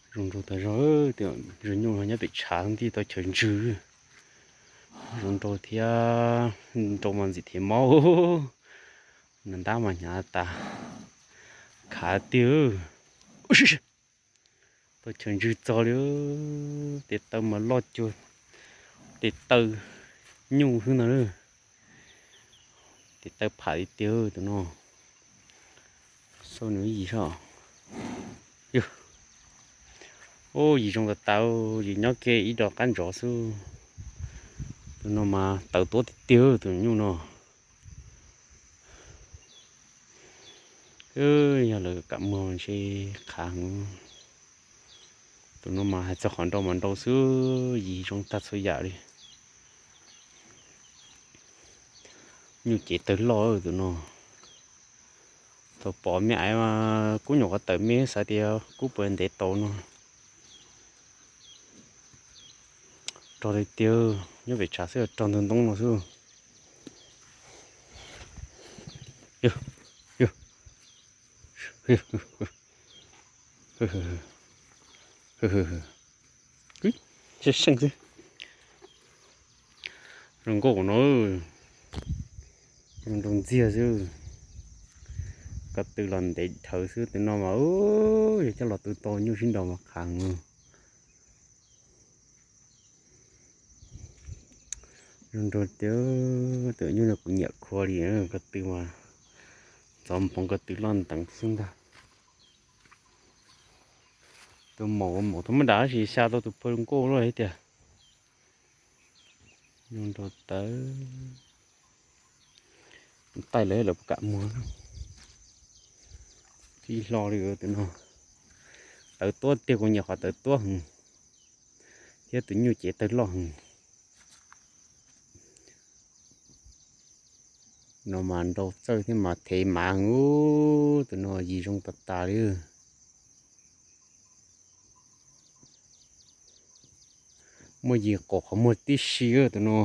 Zoo nraug tas zog, tej zaum nyuj no nyob pem tshav ntij tau chaw ntsws. Zoo nraug thiab, nraug mas ntxim thiab mob. Nas ntab mas hnyav tas, khav tiag. Tau chaw ntsws txog li, tes taw mas loj cuag tes taw nyuj xwb ntag. Tes taw pham li tiag tus no. Xauj nws yim saib. Ub, yim zoo tas tas, yim nyob kiag ib do qab ntsov xwb. Tus no mas tawv tuab tiag tiag tus nyuj no. Yog lawv kam muag ntshe khav heev. Tus no mas hais txog qhov nrau mas nrau xwb, yim zoo tag txhua yam li. Nyuj cev tawg loj tus no. Thaum pom me aiv mas kuv nyuam qhuav tawm me xav tias kuv puas ntev tau no. Rog tiag tiag, nyob pem tshav xwb rog ntug ntoo no xwb. Seej seej xwb. Zoo nkauj no, zoo nraug ntxiag xwb. Ko tw los ntev dhawv xwb, tus no mas yog coj los tu tau nyuj sib nraus mas khav heev. Zoo nraug tiag, tus nyuj no kuv nyiam khuav li, ko tw mas ntxov nphoov ko tw loj nteev xwb ntag. Tus maum maum thaum maj dam tab sis xya tau tus pha zoo nkauj luaj li tiag. Zoo nraug tawv. Taij lawv lawv puas kam muag. Tib hlo li tus no. Tawv tuab tiag, kuv nyiam qhov tawv tuab heev thiab tus nyuj cev tawg loj heev. No mas nrau txawj thiab mas thev mav heev, tus no yim zoo tas tas li. Muaj yim qaum qhov muag tib si tus no.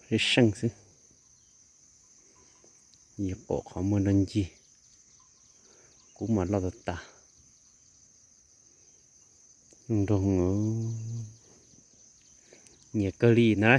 Seej seej xwb. Yim qaum qhov muag nrog ncig. Kub mas loj tas tas. Nraug, nyiam kawg li na.